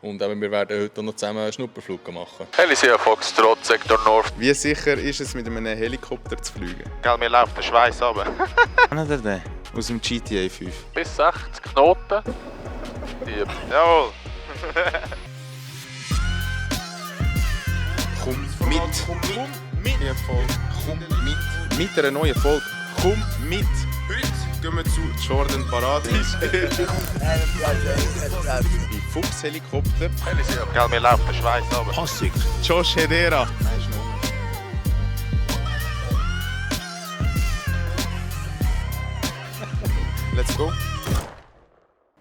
Und wir werden heute noch zusammen einen Schnupperflug machen. Helicia Foxtrot, Sektor Nord. Wie sicher ist es, mit einem Helikopter zu fliegen? Gell, mir läuft der Schweiß runter. Kennt ihr den? Aus dem GTA 5. Bis 60 Knoten. Dieb. Jawohl. Komm mit! Mit einer neuen Folge. Komm mit! Heute gehen wir zu Jordan Paradies. Bei Fuchshelikopter. Helicia. Gell, mir läuft der Schweiß runter. Passig. Josh Hedera. Let's go.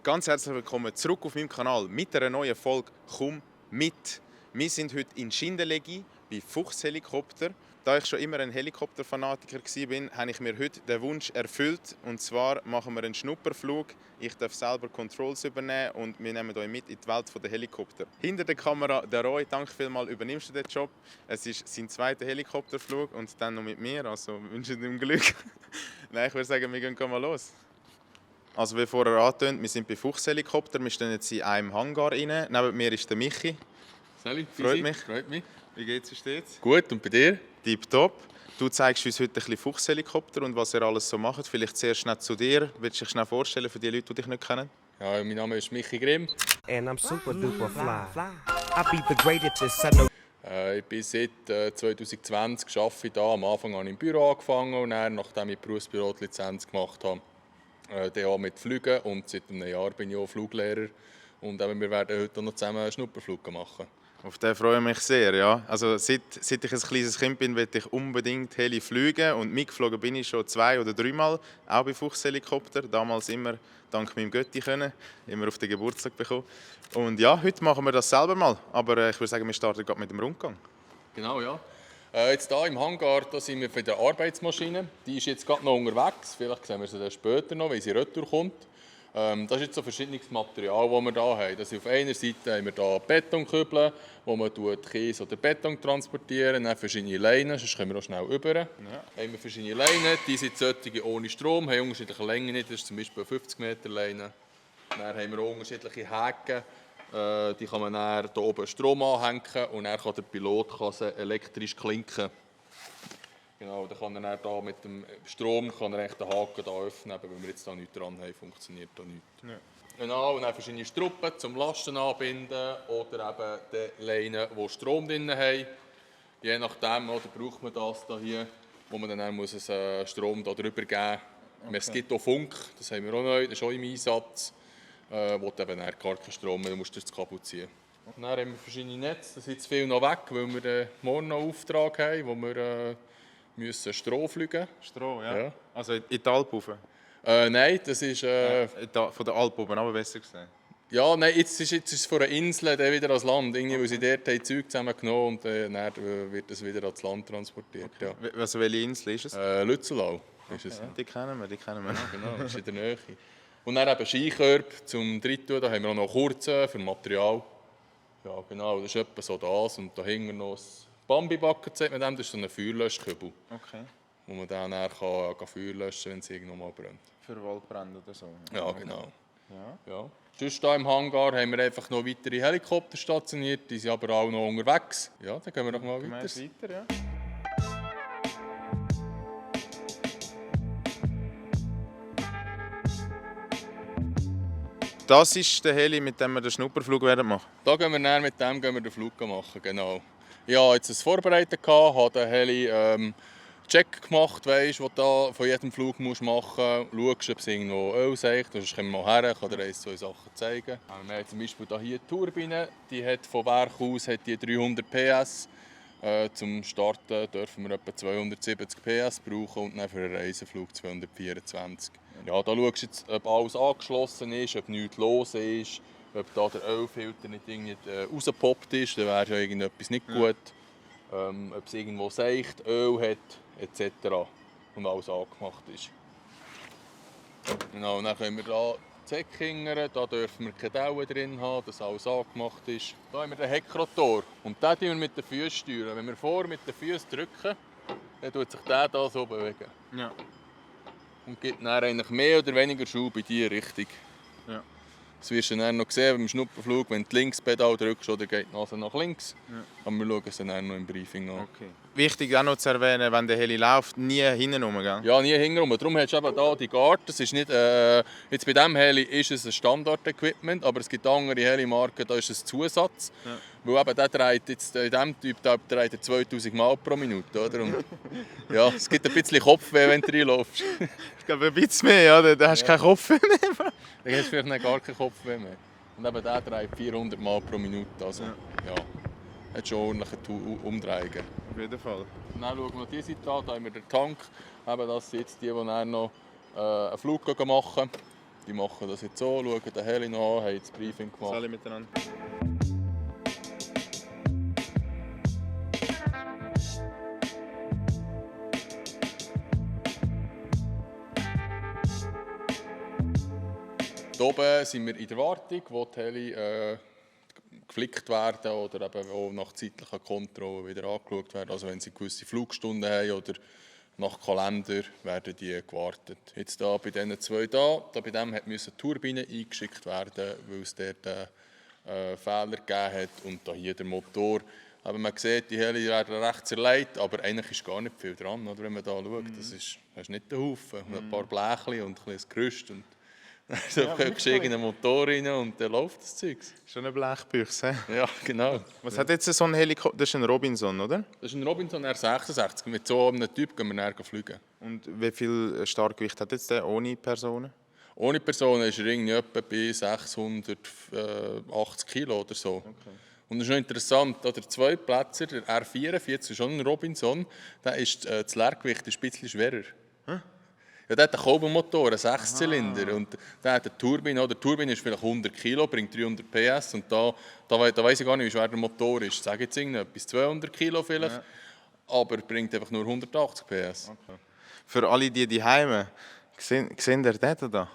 Ganz herzlich willkommen zurück auf meinem Kanal mit einer neuen Folge «Komm mit». Wir sind heute in Schindelegi bei Fuchshelikopter. Da ich schon immer ein Helikopterfanatiker war, habe ich mir heute den Wunsch erfüllt. Und zwar machen wir einen Schnupperflug. Ich darf selber Controls übernehmen und wir nehmen euch mit in die Welt der Helikopter. Hinter der Kamera der Roy, danke vielmals, übernimmst du den Job. Es ist sein zweiter Helikopterflug und dann noch mit mir, also wünsche ihm Glück. Nein, ich würde sagen, wir gehen mal los. Also wie vorher angetönt, wir sind bei Fuchshelikopter, wir stehen jetzt in einem Hangar rein. Neben mir ist der Michi. Sally, Freut mich. Freut mich. Wie geht's, wie steht's? Gut, und bei dir? Tipptopp. Du zeigst uns heute ein bisschen Fuchshelikopter und was ihr alles so macht. Vielleicht zuerst schnell zu dir. Willst du dich schnell vorstellen für die Leute, die dich nicht kennen? Ja, mein Name ist Michi Grimm. And I'm super duper fly. I be the greatest son of Ich bin seit 2020 arbeite ich da. Am Anfang habe ich im Büro angefangen und dann, nachdem ich die Berufspilot-Lizenz gemacht habe, dann auch mit Flügen. Und seit einem Jahr bin ich auch Fluglehrer. Und wir werden heute noch zusammen einen Schnupperflug machen. Auf den freue ich mich sehr, ja. Also seit ich ein kleines Kind bin, will ich unbedingt Heli fliegen. Und mitgeflogen bin ich schon 2 oder 3 Mal, auch bei Fuchshelikopter. Damals immer dank meinem Götti können, immer auf den Geburtstag bekommen. Und ja, heute machen wir das selber mal. Aber ich würde sagen, wir starten gerade mit dem Rundgang. Genau, ja. Jetzt hier im Hangar da sind wir für die Arbeitsmaschine. Die ist jetzt gerade noch unterwegs. Vielleicht sehen wir sie dann später noch, wenn sie retour kommt. Das ist jetzt so verschiedenes Material, das wir hier haben. Das ist auf einer Seite haben wir hier Betonkübel, wo man Kies oder Beton transportieren. Dann verschiedene Leinen, sonst können wir auch schnell rüber. Ja. Haben wir verschiedene Leinen, die sind solche ohne Strom, haben unterschiedliche Längen. Das ist zum Beispiel eine 50 Meter Leine. Dann haben wir auch unterschiedliche Häken. Die kann man dann hier oben Strom anhängen und dann kann der Pilot sie elektrisch klinken. Genau, dann kann er hier mit dem Strom den Haken hier öffnen, aber wenn wir jetzt da nichts dran haben, funktioniert da nichts. Ja. Genau, und dann verschiedene Struppen zum Lasten anbinden oder eben die Leinen, die Strom drin haben. Je nachdem oder braucht man das hier, wo man dann muss Strom da drüber geben muss. Es gibt auch Funk, das haben wir auch neu, das ist auch im Einsatz. Wo du eben gar keinen Strom mehr, du musst das Kabel ziehen. Und dann haben wir verschiedene Netze, da sind jetzt viele noch weg, weil wir morgen noch einen Auftrag haben, wo wir müssen Stroh fliegen. Stroh, ja. Ja. Also in die Alp rauf? Nein, das ist... Von der Alp oben, aber besser gesehen. Ja, nein, jetzt ist es von einer Insel dann wieder ans Land. Irgendwie, weil sie dort haben Zeug zusammengenommen und dann wird es wieder ans Land transportiert. Okay. Ja. Also welche Insel ist es? Lützelau ist es. Ja. Die kennen wir. Ja, genau, das ist in der Nähe. Und dann eben Skikörper zum Dritten, da haben wir auch noch kurze für Material. Ja, genau, das ist etwa so das. Und da hinten noch das Bambi-Backen, das ist so ein Feuerlöschkübel. Okay. Wo man dann Feuer löschen kann, wenn es irgendwo mal brennt. Für Waldbrände oder so? Ja, genau. Ja. Sonst hier im Hangar haben wir einfach noch weitere Helikopter stationiert, die sind aber auch noch unterwegs. Ja, dann gehen wir doch mal weiter. Ja. Das ist der Heli, mit dem wir den Schnupperflug machen werden. Da gehen wir näher mit dem den Flug machen, genau. Ich hatte jetzt ein Vorbereitet, habe den Heli Check gemacht, weißt, was du da von jedem Flug machen musst. Schaust, ob es irgendwo Öl sagt, sonst kommen wir mal her, kann dir 1-2 Sachen zeigen. Wir haben zum Beispiel hier die Turbine, die hat von Werk aus hat die 300 PS. Zum Starten dürfen wir etwa 270 PS brauchen und dann für einen Reiseflug 224. Ja, da schaust du jetzt, ob alles angeschlossen ist, ob nichts los ist, ob da der Ölfilter nicht irgendwie rausgepoppt ist, dann wäre ja irgendetwas nicht gut. Ob es irgendwo seicht, Öl hat, etc. und alles angemacht ist. Genau, dann können wir hier die Hecke hingern, da dürfen wir keine Dellen drin haben, dass alles angemacht ist. Hier haben wir den Heckrotor und den steuern wir mit den Füßen steuern. Wenn wir vor mit den Füßen drücken, dann tut sich der hier so bewegen. Ja. Und gibt dann eigentlich mehr oder weniger Schub in diese Richtung. Ja. Das wirst du dann noch sehen beim Schnupperflug, wenn du Linkspedal drückst, oder geht die Nase nach links. Aber wir schauen es dann noch im Briefing an. Okay. Wichtig auch noch zu erwähnen, wenn der Heli läuft, nie hinten rum, gell? Ja, nie hintenrum. Darum hast du eben hier die Garten. Es ist nicht, jetzt bei diesem Heli ist es ein Standard-Equipment, aber es gibt andere Heli-Marken, da ist es ein Zusatz. Ja. Weil eben der dreht jetzt, in diesem Typ dreht er 2000 Mal pro Minute. Oder? Und, ja, es gibt ein bisschen Kopfweh, wenn du reinläufst. Ich glaube, ein bisschen mehr, ja? Da hast du keinen Kopf mehr. Dann hast du vielleicht nicht gar keinen Kopfweh mehr. Und eben der dreht 400 Mal pro Minute. Also, ja. Hat schon ordentliche Umdrehungen. Auf jeden Fall. Und dann schauen wir noch diese Seite an, da haben wir den Tank. Eben, das sind jetzt die dann noch einen Flug machen. Die machen das jetzt so, schauen den Heli noch an, haben das Briefing gemacht. Alle miteinander. Hier oben sind wir in der Wartung, wo die Heli geflickt werden oder eben auch nach zeitlicher Kontrolle wieder angeschaut werden. Also wenn sie gewisse Flugstunden haben oder nach Kalender werden die gewartet. Jetzt da bei diesen zwei da bei dem musste die Turbine eingeschickt werden, weil es dort Fehler gegeben hat und da hier der Motor. Aber man sieht, die Heli werden recht zerlegt, aber eigentlich ist gar nicht viel dran, oder, wenn man da schaut. Das ist nicht der Haufen, ein paar Blechchen und ein bisschen Gerüst. Und dann kriegst du irgendeinen Motor rein und dann läuft das Zeug. Schon eine Blechbüchse. Ja, genau. Was hat jetzt so ein Helikopter? Das ist ein Robinson, oder? Das ist ein Robinson R66. Mit so einem Typ gehen wir näher fliegen. Und wie viel Starkgewicht hat jetzt der ohne Personen? Ohne Personen ist er irgendwie etwa bei 680 Kilo oder so. Okay. Und das ist noch interessant, der Zweitplätzer, der R44, ist schon ein Robinson, der ist, das Leergewicht ist ein bisschen schwerer. Ja, der hat einen Kolbenmotor, einen 6-Zylinder, und der hat eine Turbine. Die Turbine ist vielleicht 100 Kilo, bringt 300 PS, und da weiss ich gar nicht, wie schwer der Motor ist. Ich sage jetzt irgendetwas, 200 Kilo vielleicht, aber bringt einfach nur 180 PS. Okay. Für alle die Heime, sehen ihr den da?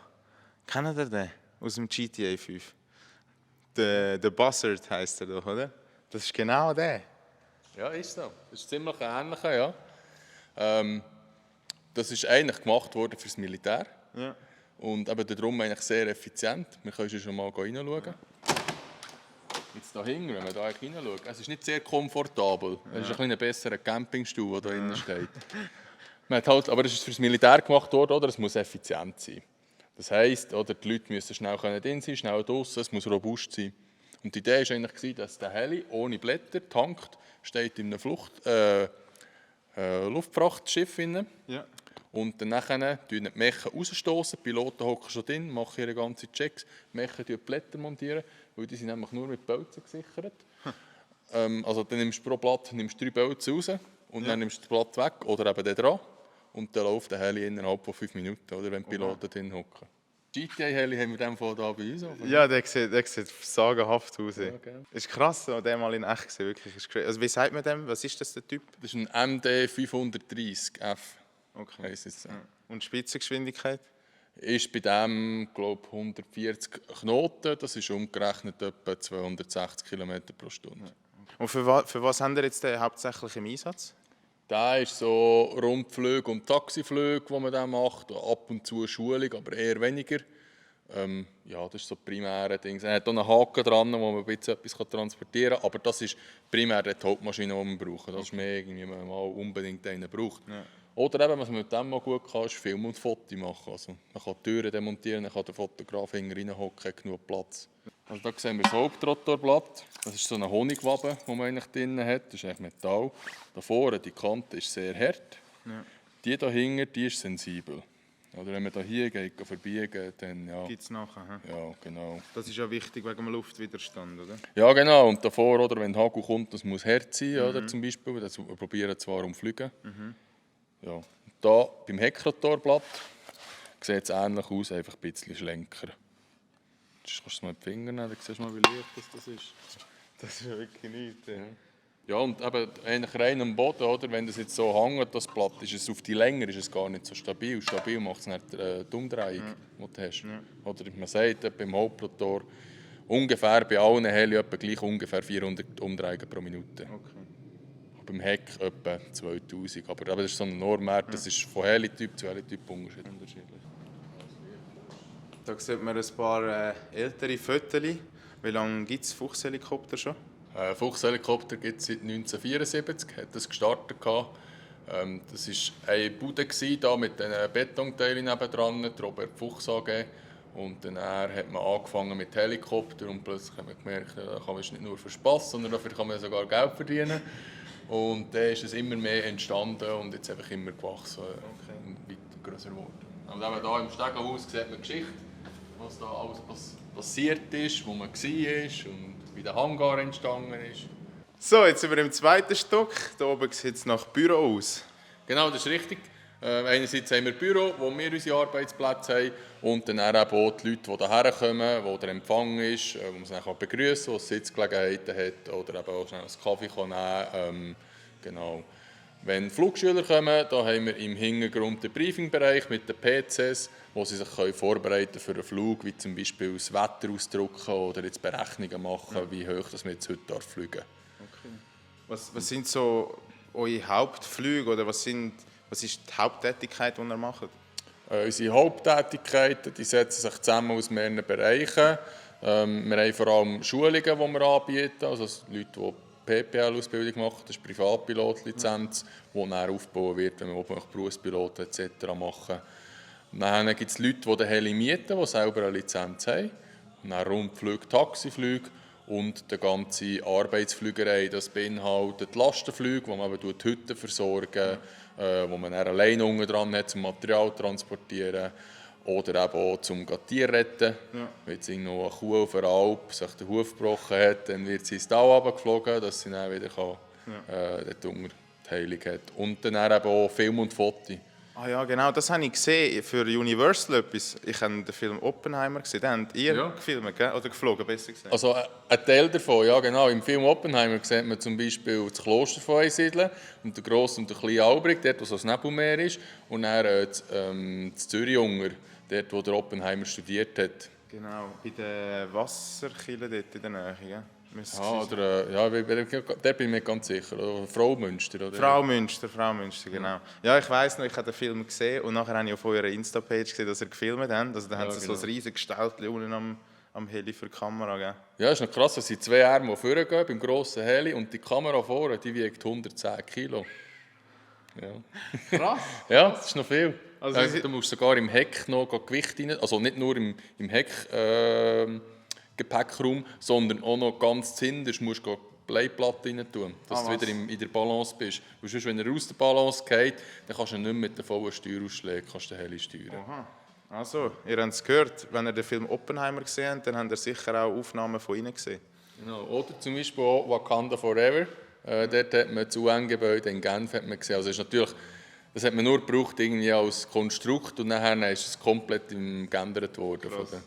Kennt ihr den aus dem GTA 5? Der Buzzard heisst er doch, oder? Das ist genau der. Ja, ist so. Das ist ziemlich ähnlicher, ja. Das ist eigentlich gemacht worden fürs Militär. Ja. Und eben darum eigentlich sehr effizient. Wir können schon mal reinschauen. Jetzt hier hinten, wenn man da hineinschaut, es ist nicht sehr komfortabel. Es ist ein besserer Campingstuhl, der da drinnen steht. Man hat halt, aber es ist fürs Militär gemacht worden, oder? Es muss effizient sein. Das heisst, oder, die Leute müssen schnell drin sein, schnell draussen, es muss robust sein. Und die Idee war eigentlich, dass der Heli ohne Blätter tankt, steht in einem Luftfrachtschiff drin. Ja. Und dann die Mechen rausstoßen, die Piloten hocken schon drin, machen ihre ganzen Checks, Mechen die Blätter montieren, weil die sind nämlich nur mit Bolzen gesichert. Also dann nimmst du pro Blatt 3 Bolzen raus und dann nimmst du das Blatt weg oder eben den dran und dann läuft der Heli innerhalb von 5 Minuten, oder, wenn die Piloten drin hocken. GTA-Heli haben wir dann hier bei uns. Oder? Ja, der sieht sagenhaft aus. Ja, okay. Ist krass, den mal in echt gesehen, wirklich. Also, wie sagt man dem? Was ist das, der Typ? Das ist ein MD 530F. Okay. Und Spitzengeschwindigkeit? Ist bei dem, glaube ich, 140 Knoten. Das ist umgerechnet etwa 260 km pro Stunde. Ja. Und für was haben wir jetzt den hauptsächlich im Einsatz? Der ist so Rundflüge und Taxiflüge, die man dann macht. Ab und zu Schulung, aber eher weniger. Ja, das ist so primäre Ding. Er hat auch einen Haken dran, wo man ein bisschen etwas transportieren kann. Aber das ist primär die Hauptmaschine, die wir brauchen. Das ist mehr, irgendwie, wenn man mal unbedingt einen braucht. Ja. Oder eben, was man mit dem mal gut kann, ist Film und Foto machen. Also, man kann die Türen demontieren, dann kann der Fotograf reinhocken, hat genug Platz. Also da sehen wir das Hauptrotorblatt. Das ist so eine Honigwabe, die man eigentlich drin hat. Das ist eigentlich Metall. Da vorne, die Kante ist sehr hart. Ja. Die da hinten, die ist sensibel. Oder wenn man da hier geht, verbiegen, dann ja. Gibt es nachher? Ja, genau. Das ist ja wichtig wegen dem Luftwiderstand, oder? Ja, genau. Und davor, oder, wenn Hagel kommt, das muss hart sein, oder, zum Beispiel. Das probieren zwar umfliegen. Ja. Und da beim Heckrotorblatt sieht es ähnlich aus, einfach ein bisschen schlenker. Jetzt kannst du mal mit den Fingern nehmen, dann siehst du mal, wie leicht das ist. Das ist ja wirklich nichts. Ja. Ja, und eben eigentlich rein am Boden, oder? Wenn das jetzt so hängt, das Blatt, ist es auf die Länge ist es gar nicht so stabil. Stabil macht es nicht die Umdrehung, die du hast. Ja. Oder man sagt beim Hauptrotor ungefähr bei allen Heli etwa gleich ungefähr 400 Umdrehungen pro Minute. Okay. Beim Heck etwa 2000. Aber das ist so ein Normwert, das ist von Heli-Typ zu Heli-Typ unterschiedlich. Da sieht man ein paar ältere Fotos. Wie lange gibt es Fuchshelikopter schon? Fuchshelikopter gibt es seit 1974, hat das gestartet. Das war eine Bude da mit den Betonteilen nebendran, die Robert Fuchs AG. Und dann hat man angefangen mit Helikopter und plötzlich hat man gemerkt, da kann man nicht nur für Spass, sondern dafür kann man sogar Geld verdienen. Und dann ist es immer mehr entstanden und jetzt einfach immer gewachsen und weiter größer geworden. Und eben hier im Stegenhaus sieht man die Geschichte, was da alles passiert ist, wo man war und wie der Hangar entstanden ist. So, jetzt sind wir im zweiten Stock. Hier oben sieht es nach Büro aus. Genau, das ist richtig. Einerseits haben wir Büro, wo wir unsere Arbeitsplätze haben und dann eben auch die Leute, die hierher kommen, wo der Empfang ist, wo man sie dann begrüßen kann, wo es Sitzgelegenheiten hat oder eben auch schnell einen Kaffee nehmen kann. Genau. Wenn Flugschüler kommen, da haben wir im Hintergrund den Briefingbereich mit den PCs, wo sie sich vorbereiten für einen Flug, wie zum Beispiel das Wetter ausdrucken oder jetzt Berechnungen machen, wie hoch das wir jetzt heute fliegen darf. Okay. Was sind so eure Hauptflüge oder was ist die Haupttätigkeit, die ihr macht? Unsere Haupttätigkeiten die setzen sich zusammen aus mehreren Bereichen. Wir haben vor allem Schulungen, die wir anbieten, also Leute, die PPL-Ausbildung machen, das ist Privatpilotlizenz, die dann aufgebaut wird, wenn man Berufspiloten etc. machen. Dann gibt es Leute, die den Heli mieten, die selber eine Lizenz haben. Dann Rundflüge, Taxiflüge und die ganze Arbeitsflügerei. Das beinhaltet Lastenflüge, wo man eben Hütten versorgen, wo man dann alleine unten dran hat, zum Material transportieren. Oder eben auch zum Tier retten. Ja. Wenn jetzt irgendwo eine Kuh auf einer Alp sich den Huf gebrochen hat, dann wird sie ins Tal runtergeflogen, dass sie dann wieder dort unter die Heilung hat. Und dann eben auch Film und Foto. Ah ja, genau, das habe ich gesehen für Universal etwas. Ich habe den Film Oppenheimer gesehen. Den habt ihr gefilmt, gell? Oder geflogen, besser gesagt? Also ein Teil davon, ja genau. Im Film Oppenheimer sieht man zum Beispiel das Kloster von Einsiedeln und den grossen und den kleinen Albrig, dort wo so das Nebelmeer ist. Und dann das Zürich-Unger, dort wo der Oppenheimer studiert hat. Genau, bei den Wasserkillen dort in der Nähe, gell? Der bin ich mir ganz sicher. Oder Frau Münster. Oder? Frau Münster, genau. Ja, ich weiss noch, ich habe den Film gesehen und nachher habe ich auf eurer Insta-Page gesehen, dass ihr gefilmt habt. Also, da haben sie so ein riesiges Ställchen unten am Heli für die Kamera. Gell? Ja, es ist noch krass, dass sie 2 Arme vorgehen beim grossen Heli und die Kamera vorne, die wiegt 110 Kilo. Ja. Krass. Ja, das ist noch viel. Also, du musst sogar im Heck noch Gewicht rein, also nicht nur im Heck Gepäckraum, sondern auch noch ganz hinterst musst du Bleiplatte rein tun, dass du wieder in der Balance bist. Weil sonst, wenn er aus der Balance geht, dann kannst du nicht mehr mit den vollen Steuerausschlägen den Heli steuern. Aha. Also, ihr habt es gehört, wenn ihr den Film Oppenheimer gesehen habt, dann habt ihr sicher auch Aufnahmen von ihnen gesehen. Genau. Oder zum Beispiel auch Wakanda Forever. Dort hat man das UN-Gebäude in Genf hat man gesehen. Also ist natürlich, das hat man nur gebraucht irgendwie als Konstrukt und nachher ist es komplett geändert worden von den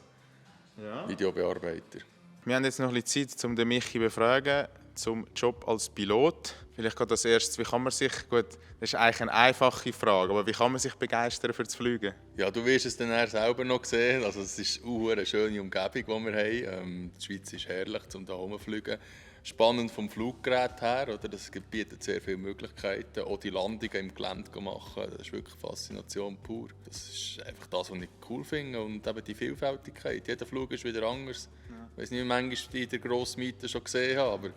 Videobearbeiter. Wir haben jetzt noch ein bisschen Zeit, um den Michi zu befragen zum Job als Pilot. Vielleicht gerade als erstes, wie kann man sich, gut, das ist eigentlich eine einfache Frage, aber wie kann man sich begeistern für das Fliegen? Ja, du wirst es dann selber noch sehen. Also es ist eine schöne Umgebung, die wir haben. Die Schweiz ist herrlich, um hier herumzufliegen. Spannend vom Fluggerät her, oder? Das bietet sehr viele Möglichkeiten. Auch die Landungen im Gelände zu machen, das ist wirklich Faszination pur. Das ist einfach das, was ich cool finde. Und eben die Vielfältigkeit. Jeder Flug ist wieder anders. Ja. Ich weiß nicht, wie manchmal die in der Grossmiete schon gesehen habe, aber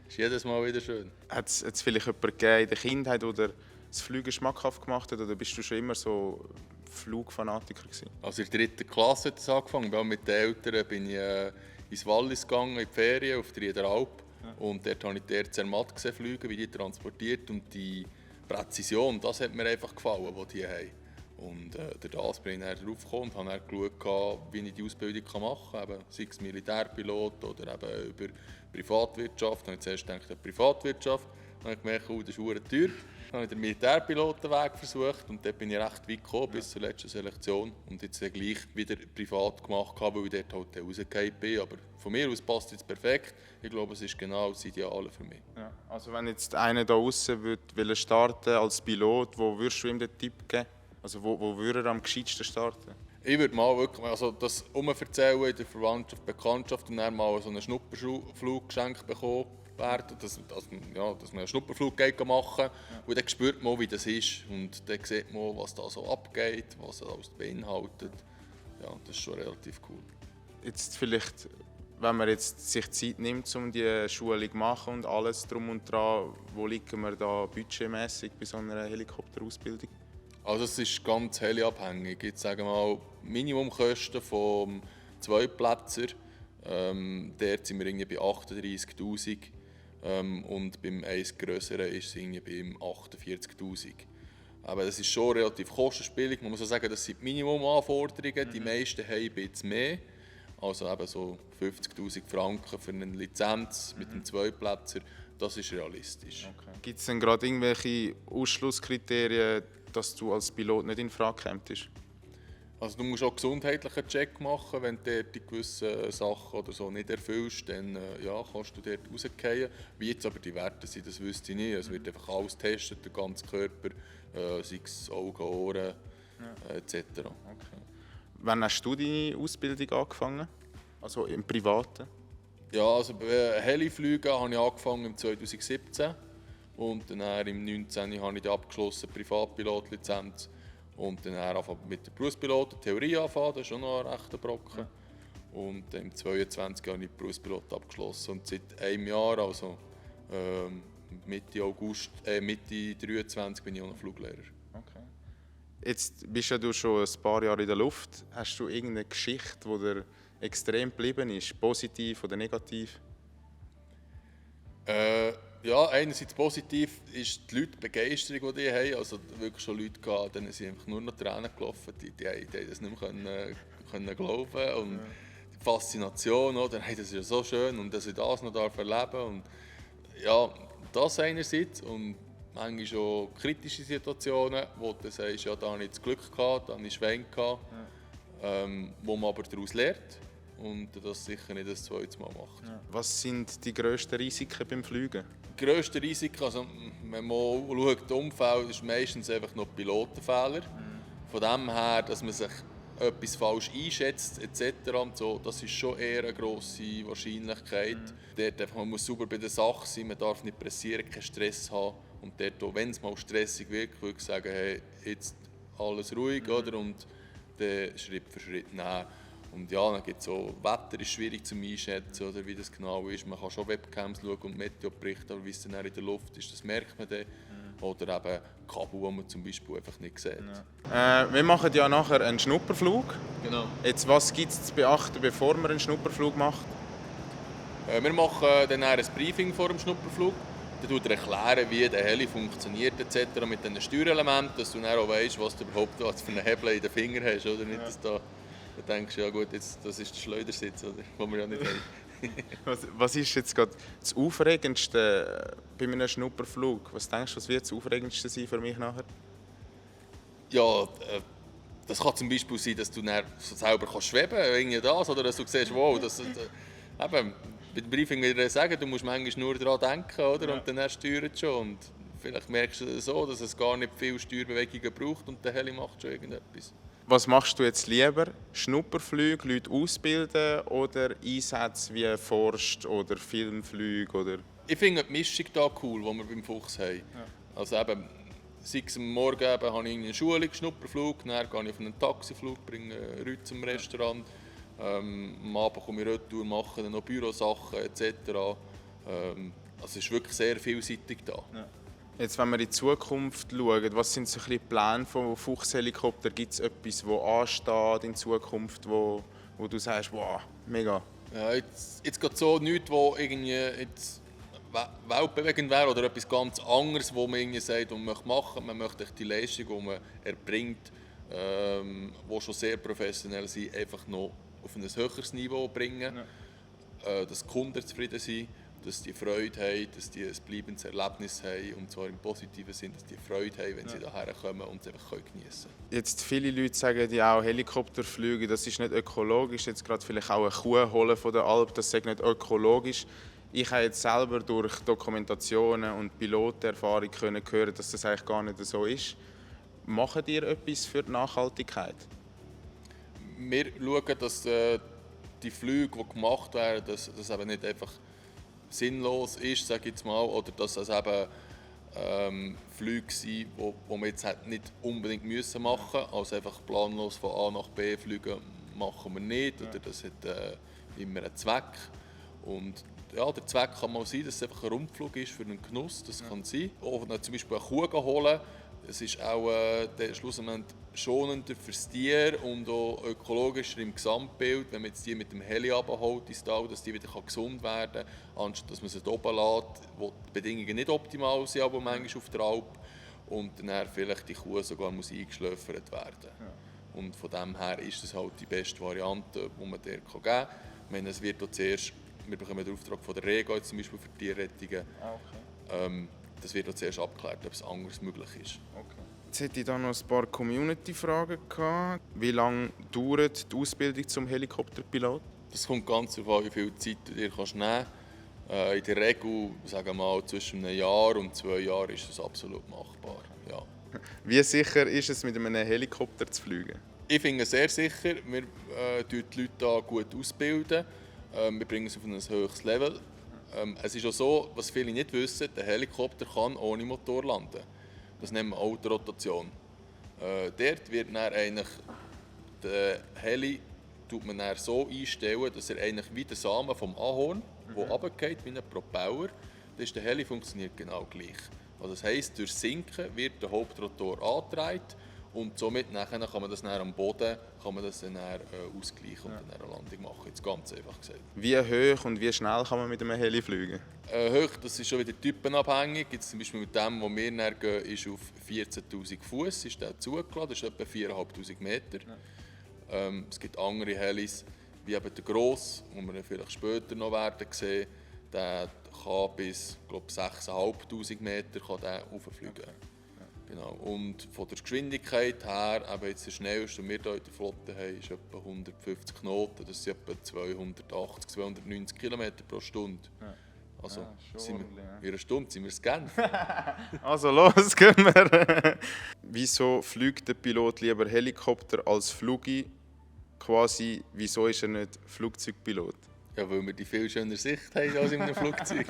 es ist jedes Mal wieder schön. Hat es vielleicht jemanden gegeben in der Kindheit, der das Fliegen schmackhaft gemacht hat, oder bist du schon immer so Flugfanatiker gewesen? Also in der 3. Klasse hat es angefangen. Mit den Eltern bin ich ins Wallis gegangen, in die Ferien, auf der Alp. Und dort habe ich die Zermatt gesehen fliegen, wie die transportiert. Und die Präzision, das hat mir einfach gefallen, die die haben. Und durch das bin ich dann drauf gekommen und habe dann geschaut, wie ich die Ausbildung machen kann. Eben, sei es Militärpilot oder eben über Privatwirtschaft. Dann habe ich zuerst gedacht, Privatwirtschaft. Dann habe ich gemerkt, das ist verdammt teuer. Dann habe ich den Militärpilotenweg versucht und dort bin ich recht weit gekommen, bis zur letzten Selektion. Und jetzt gleich wieder privat gemacht, weil ich dort halt rausgefallen bin. Aber von mir aus passt es perfekt. Ich glaube, es ist genau das Ideale für mich. Ja, also wenn jetzt einer da draußen will starten als Pilot, wo würdest du ihm den Tipp geben? Also wo würde er am gescheitsten starten? Ich würde mal wirklich das erzählen in der Verwandtschaft, Bekanntschaft und dann mal so einen Schnupperflug geschenkt bekommen werden, dass man einen Schnupperflug machen kann. Und dann spürt man, wie das ist. Und dann sieht man, was da so abgeht, was das alles beinhaltet. ja, das ist schon relativ cool. Jetzt vielleicht, wenn man jetzt sich Zeit nimmt, um die Schulung zu machen und alles drum und dran, wo liegen wir da budgetmäßig bei so einer Helikopterausbildung? Also es ist ganz heliabhängig. Jetzt sagen wir mal Minimumkosten vom Zweiplätzer. Dort sind wir irgendwie bei 38'000 und beim eins grösseren ist es irgendwie beim 48'000. Aber das ist schon relativ kostenspielig. Man muss auch sagen, das sind die Minimumanforderungen. Die meisten haben ein bisschen mehr. Also eben so 50'000 Franken für eine Lizenz mit einem Zweiplätzer. Das ist realistisch. Okay. Gibt es denn gerade irgendwelche Ausschlusskriterien, dass du als Pilot nicht in Frage kommst? Also du musst auch einen gesundheitlichen Check machen, wenn du dort die gewissen Sachen oder so nicht erfüllst, dann ja, kannst du dort rausfallen. Wie jetzt aber die Werte sind, das wüsste ich nicht. Es wird einfach alles getestet, der ganze Körper, sei es Augen, Ohren etc. Okay. Wann hast du deine Ausbildung angefangen? Also im Privaten? Ja, also bei Heliflügen habe ich angefangen im 2017 und dann im 2019 habe ich die abgeschlossen, Privatpilotlizenz. Und dann anfangen mit der Berufspilot, Theorie anfangen, das ist schon noch ein rechter Brocken. Ja. Und im 2022 habe ich den Berufspilot abgeschlossen und seit einem Jahr, also Mitte 2023, bin ich auch noch Fluglehrer. Okay. Jetzt bist ja du schon ein paar Jahre in der Luft. Hast du irgendeine Geschichte, die dir extrem geblieben ist, positiv oder negativ? Ja, einerseits positiv ist die Leute, die Begeisterung, die haben. Also wirklich schon Leute gehabt, denen sind einfach nur noch Tränen gelaufen. Die haben das nicht mehr können glauben. Und die Faszination, oder? Hey, das ist ja so schön und dass ich das noch erleben darf. Und ja, das einerseits. Und manchmal schon kritische Situationen, wo du sagst, ja, da habe ich das Glück gehabt, da habe ich Schwenk gehabt, wo man aber daraus lernt. Und das sicher nicht das zweite Mal macht. Ja. Was sind die grössten Risiken beim Fliegen? Die grössten Risiken, also wenn man schaut, das Umfeld ist meistens einfach noch Pilotenfehler. Von dem her, dass man sich etwas falsch einschätzt etc. Und so, das ist schon eher eine grosse Wahrscheinlichkeit. Dort einfach, man muss sauber bei der Sache sein, man darf nicht pressieren, keinen Stress haben. Und dort, wenn es mal stressig wird, würde ich sagen, hey, jetzt alles ruhig, oder? Und dann Schritt für Schritt nehmen. Und ja, dann gibt es so, Wetter ist schwierig zu einschätzen, oder wie das genau ist. Man kann schon Webcams schauen und Meteoberichte, aber wie es dann in der Luft ist, das merkt man dann. Oder eben Kabel, die man zum Beispiel einfach nicht sieht. Ja. Wir machen ja nachher einen Schnupperflug. Genau. Jetzt, was gibt es zu beachten, bevor man einen Schnupperflug macht? Wir machen dann ein Briefing vor dem Schnupperflug. Dann tut er erklären, wie der Heli funktioniert etc. mit den Steuerelementen, dass du dann auch weißt, was du überhaupt für einen Hebel in den Fingern hast. Oder? Nicht, dass du denkst, ja gut, jetzt, das ist der Schleudersitz, oder? Den wir ja nicht haben. Was ist jetzt gerade das Aufregendste bei einem Schnupperflug? Was denkst du, was wird das Aufregendste sein für mich nachher? Ja, das kann zum Beispiel sein, dass du dann selber schweben kannst, das, oder dass du siehst, wow, eben, bei dem Briefing wieder sagen, du musst manchmal nur daran denken, oder? Ja. Und dann steuert es schon. Und vielleicht merkst du so, dass es gar nicht viel Steuerbewegungen braucht und der Heli macht schon irgendetwas. Was machst du jetzt lieber? Schnupperflüge, Leute ausbilden oder Einsätze wie Forst oder Filmflüge? Oder? Ich finde die Mischung da cool, die wir beim Fuchs haben. Ja. Also eben, sei es am Morgen habe ich eine Schulung, Schnupperflug, dann gehe ich auf einen Taxiflug, bringe Leute zum Restaurant. Am Abend komme ich retour, mache dann noch Bürosachen etc. Also es ist wirklich sehr vielseitig da. Ja. Jetzt, wenn wir in die Zukunft schauen, was sind so ein bisschen die Pläne von Fuchshelikopter? Gibt es etwas, das ansteht in Zukunft, wo du sagst, wow, mega? Ja, jetzt geht so nichts, wo irgendwie jetzt weltbewegend wäre oder etwas ganz anderes, wo man irgendwie sagt, man möchte machen. Man möchte die Leistung, die man erbringt, die schon sehr professionell sind, einfach noch auf ein höheres Niveau bringen. Ja. Dass die Kunden zufrieden sind, dass die Freude haben, dass die ein bleibendes Erlebnis haben, und zwar im positiven Sinn, dass die Freude haben, wenn sie hierher kommen und es einfach geniessen können. Jetzt viele Leute sagen ja auch, Helikopterflüge, das ist nicht ökologisch. Jetzt gerade vielleicht auch eine Kuh holen von der Alp, das ist nicht ökologisch. Ich habe jetzt selber durch Dokumentationen und Pilotenerfahrung hören, dass das eigentlich gar nicht so ist. Machen ihr etwas für die Nachhaltigkeit? Wir schauen, dass die Flüge, die gemacht werden, dass das eben nicht einfach sinnlos ist, sage ich jetzt mal, oder dass es eben Flüge sind, die wir jetzt nicht unbedingt machen müssen, also einfach planlos von A nach B fliegen, machen wir nicht oder das hat immer einen Zweck. Und ja, der Zweck kann mal sein, dass es einfach ein Rundflug ist für einen Genuss, das kann sein. Oder zum Beispiel eine Kuh holen, es ist auch schlussendlich schonender fürs Tier und auch ökologischer im Gesamtbild, wenn man jetzt die mit dem Heli runterholt ins Tal, dass die wieder gesund werden kann, anstatt dass man sie oben lässt, wo die Bedingungen nicht optimal sind, aber manchmal auf der Alp und dann vielleicht die Kuh sogar muss eingeschläfert werden. Ja. Und von dem her ist das halt die beste Variante, die man der geben kann. Ich meine, es wird auch zuerst, wir bekommen den Auftrag von der Rega zum Beispiel für Tierrettungen. Okay. Das wird auch zuerst abgeklärt, ob es anders möglich ist. Okay. Jetzt hätte ich da noch ein paar Community-Fragen gehabt. Wie lange dauert die Ausbildung zum Helikopterpilot? Das kommt ganz darauf an, wie viel Zeit du dir nehmen kannst. In der Regel, sagen wir mal, zwischen einem Jahr und 2 Jahren ist das absolut machbar. Ja. Wie sicher ist es, mit einem Helikopter zu fliegen? Ich finde es sehr sicher. Wir bilden die Leute hier gut ausbilden. Wir bringen es auf ein höheres Level. Es ist auch so, was viele nicht wissen, der Helikopter kann ohne Motor landen. Das nennen wir Autorotation. Dort wird dann eigentlich der Heli man dann so einstellen, dass er eigentlich wie der Samen vom Ahorn, der runtergeht wie ein Propeller, das ist der Heli funktioniert genau gleich. Also das heisst, durch Sinken wird der Hauptrotor angetragen und somit nachher kann man das dann am Boden ausgleichen und dann eine Landung machen. Jetzt ganz einfach gesagt. Wie hoch und wie schnell kann man mit einem Heli fliegen? Hoch, das ist schon wieder typenabhängig. Jetzt zum Beispiel mit dem, wo wir dann gehen, ist auf 14'000 Fuß ist der zugelassen, das ist etwa 4'500 Meter. Ja. Es gibt andere Helis, wie eben der Gross, den wir vielleicht später noch werden sehen. Der kann bis 6'500 Meter hochfliegen. Okay. Genau. Und von der Geschwindigkeit her, eben jetzt der schnellste, den wir hier in der Flotte haben, ist etwa 150 Knoten. Das sind etwa 280, 290 km pro Stunde. Ja. Also in einer Stunde sind wir es Genf. Also los, gehen wir. Wieso fliegt der Pilot lieber Helikopter als Flugi? Quasi, wieso ist er nicht Flugzeugpilot? Ja, weil wir die viel schönere Sicht haben als in einem Flugzeug.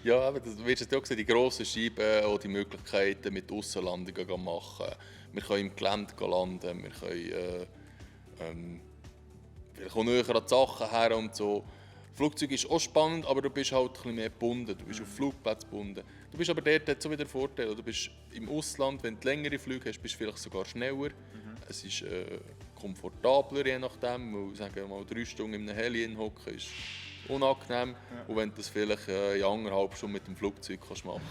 Ja, aber du wirst ja auch sehen, die grossen Scheiben, auch die Möglichkeiten mit Aussenlandungen machen. Wir können im Gelände landen, wir können vielleicht auch näher an die Sachen her und so. Flugzeug ist auch spannend, aber du bist halt ein bisschen mehr gebunden. Du bist auf Flugplätze gebunden. Du bist aber dort hat so wieder Vorteil. Du bist im Ausland, wenn du längere Flüge hast, bist du vielleicht sogar schneller. Es ist komfortabler, je nachdem. Weil, sagen wir mal, 3 Stunden in einem Heli hocken ist unangenehm. Ja. Und wenn du das vielleicht in 1,5 Stunden mit dem Flugzeug kannst machen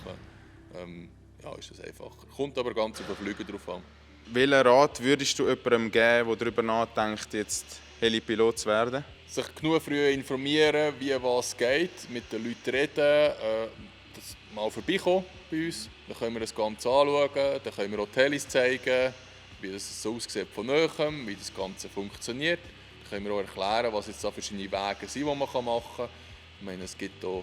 kannst, ist das einfacher. Kommt aber ganz auf den Flüger drauf an. Welchen Rat würdest du jemandem geben, der darüber nachdenkt, jetzt Helipilot zu werden? Sich genug früh informieren, wie was geht, mit den Leuten reden, das mal vorbeikommen bei uns. Dann können wir das Ganze anschauen, dann können wir auch die Helis zeigen, wie das so aussieht von Nähem, wie das Ganze funktioniert. Dann können wir auch erklären, was jetzt da verschiedene Wege sind, die man machen kann. Ich meine, es gibt auch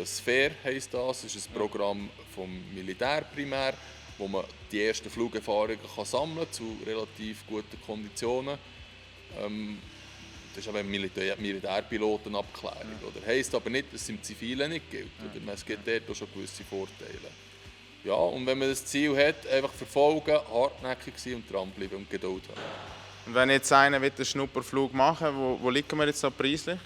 Sphere, heisst das ist ein Programm vom Militär primär, wo man die ersten Flugerfahrungen sammeln kann zu relativ guten Konditionen. Das ist aber eine Militärpilotenabklärung. Das heisst aber nicht, dass es im Zivilen nicht gilt. Oder? Es gibt dort auch schon gewisse Vorteile. Ja, und wenn man das Ziel hat, einfach verfolgen, hartnäckig sein und dranbleiben und Geduld haben. Und wenn jetzt einer einen Schnupperflug machen will, wo liegen wir jetzt noch preislich?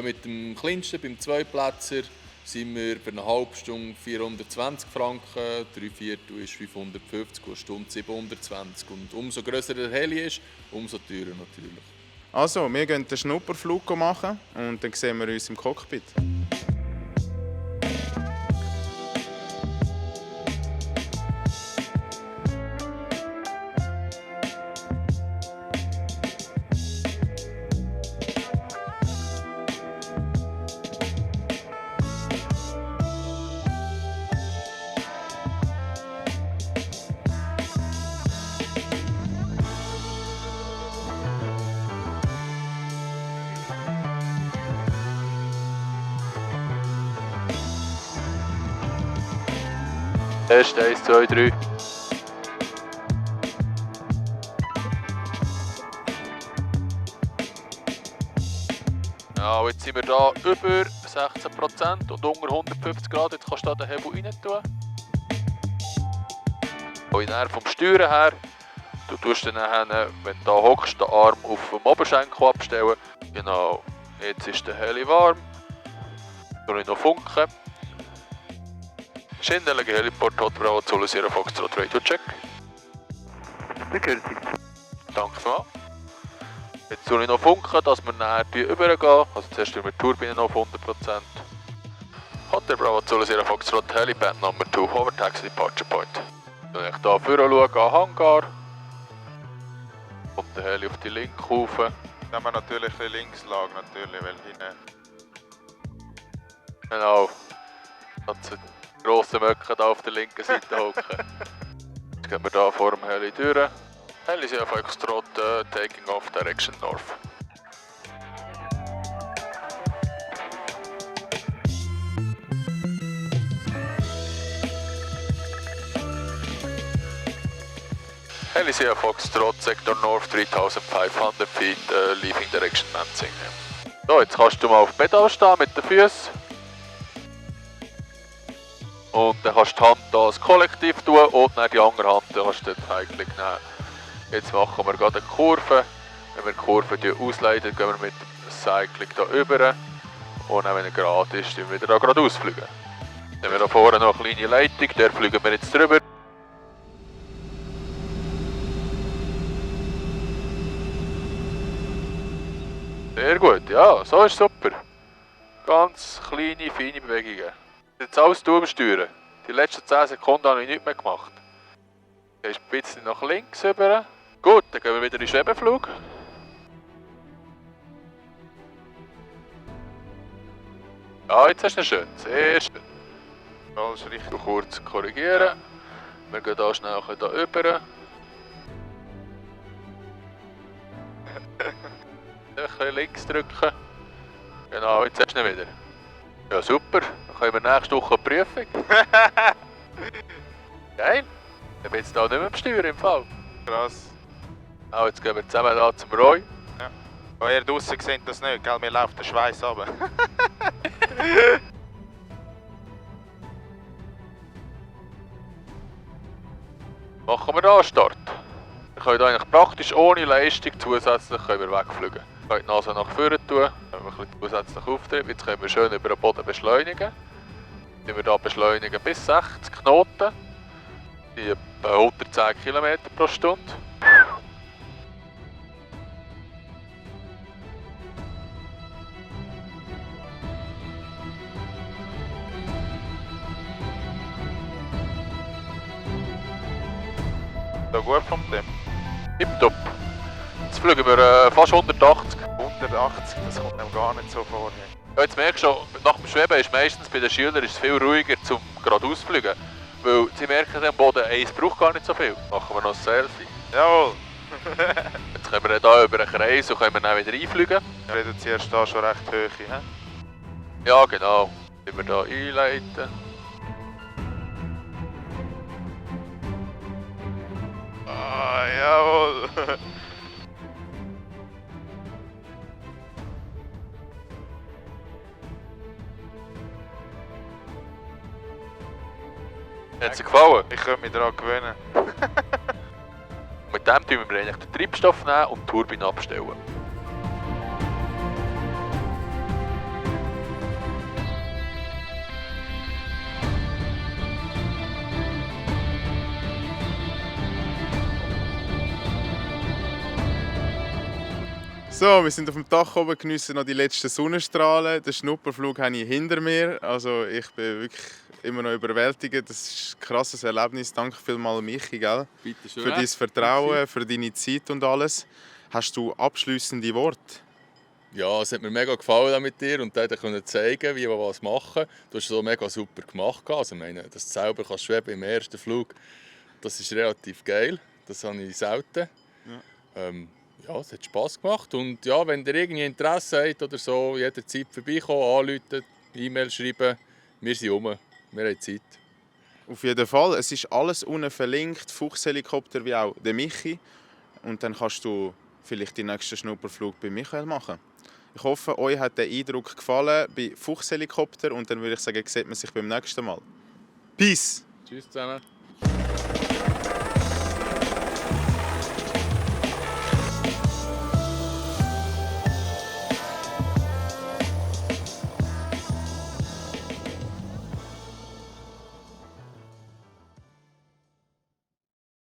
Mit dem kleinsten, beim Zweiplätzer, sind wir für eine halbe Stunde 420 Franken, 3/4 ist 550, eine Stunde 720. Und umso grösser der Heli ist, umso teurer natürlich. Also, wir gehen den Schnupperflug machen und dann sehen wir uns im Cockpit. Test 1, 2, 3. Ja, jetzt sind wir hier über 16% und unter 150 Grad. Jetzt kannst du den Hebel rein tun. Und dann vom Steuern her Du tust dann, wenn du da hockst, den Arm auf dem Oberschenkel abstellen. Genau, jetzt ist der Heli warm. Soll ich noch funken? Schindelige Heliport Hot Bravo Zulu Sierra Foxtrot Radio Check. Danke mal. Jetzt soll ich noch funken, dass wir näher übergehen. Also zuerst wir die Turbine noch auf 100%. Hotel Bravo Zulu Sierra Foxtrot Helipad Number 2 Hover Taxi Departure Point. Wenn ich hier vorne schaue, an Hangar. Kommt der Heli auf die linke Kufe. Dann haben wir natürlich ein bisschen links lag, natürlich, weil hinten... Genau. Hat so grosse Möcke hier auf der linken Seite hocken. Jetzt gehen wir hier vor dem Heli durch. Heli Sierra Foxtrot taking off direction north. Heli Sierra Foxtrot, Sector North 3500 feet, leaving direction Lansing. So, jetzt kannst du mal auf dem Pedal stehen mit den Füßen. Und dann kannst du die Hand hier als Kollektiv tun und dann die andere Hand kannst du dort eigentlich nehmen. Jetzt machen wir gerade eine Kurve. Wenn wir die Kurve ausleiten, gehen wir mit dem Cycling hier rüber. Und dann, wenn er gerade ist, dann wieder geradeaus fliegen. Dann haben wir hier vorne noch eine kleine Leitung, der fliegen wir jetzt drüber. Sehr gut, ja, so ist super. Ganz kleine, feine Bewegungen. Jetzt alles durchsteuern. Die letzten 10 Sekunden habe ich nichts mehr gemacht. Jetzt ein bisschen nach links rüber. Gut, dann gehen wir wieder in den Schwebeflug. Ja, jetzt hast du ihn schön, sehr schön. Alles richtig. Kurz korrigieren. Wir gehen hier schnell hier rüber. Ein bisschen links drücken. Genau, jetzt hast du ihn wieder. Ja, super. Dann können wir nächste Woche eine Prüfung. Geil. Ich bin jetzt hier nicht mehr am Steuern im Fall. Krass. Auch jetzt gehen wir zusammen hier zum Roy. Ja. Aber ihr draussen seht das nicht, gell? Mir läuft der Schweiß runter. Machen wir hier einen Start. Wir können hier eigentlich praktisch ohne Leistung zusätzlich können wir wegfliegen. Wir können die Nase nach vorne tun, dann haben wir ein bisschen zusätzlich Auftrieb. Jetzt können wir schön über den Boden beschleunigen. Wir hier beschleunigen bis 60 Knoten. Die etwa 110 km pro Stunde. So gut von dem. Tipptopp. Jetzt fliegen wir fast 180. 180, das kommt einem gar nicht so vor. Ja, jetzt merkst du schon, nach dem Schweben ist meistens bei den Schülern ist es viel ruhiger zum geradeaus fliegen. Weil sie merken am Boden, es braucht gar nicht so viel. Machen wir noch ein Selfie. Jawohl! Jetzt können wir hier über einen Kreis und können wir dann wieder einfliegen. Du reduzierst da schon recht hoch, he? Ja, genau. Wenn wir hier einleiten. Ah, jawohl! Hat es dir gefallen? Ich könnte mich daran gewöhnen. Mit dem tun wir eigentlich den Treibstoff nehmen und die Turbine abstellen. So, wir sind auf dem Dach oben, geniessen noch die letzten Sonnenstrahlen. Den Schnupperflug habe ich hinter mir. Also ich bin wirklich immer noch überwältigt. Das ist ein krasses Erlebnis. Danke vielmals, Michi, gell? Bitte schön. Für dein Vertrauen, für deine Zeit und alles. Hast du abschliessende Worte? Ja, es hat mir mega gefallen mit dir und dir können zeigen, wie wir was machen. Du hast es so mega super gemacht. Also, ich meine, dass du selber kannst schweben im ersten Flug, das ist relativ geil. Das habe ich selten. Ja. Ja, es hat Spass gemacht. Und ja, wenn ihr irgendwie Interesse habt oder so, jederzeit vorbeikommen, anrufen, E-Mail schreiben. Wir sind rum. Wir haben Zeit. Auf jeden Fall. Es ist alles unten verlinkt. Fuchshelikopter wie auch der Michi. Und dann kannst du vielleicht den nächsten Schnupperflug bei Michael machen. Ich hoffe, euch hat der Eindruck gefallen bei Fuchshelikopter. Und dann würde ich sagen, sieht man sich beim nächsten Mal. Peace! Tschüss zusammen.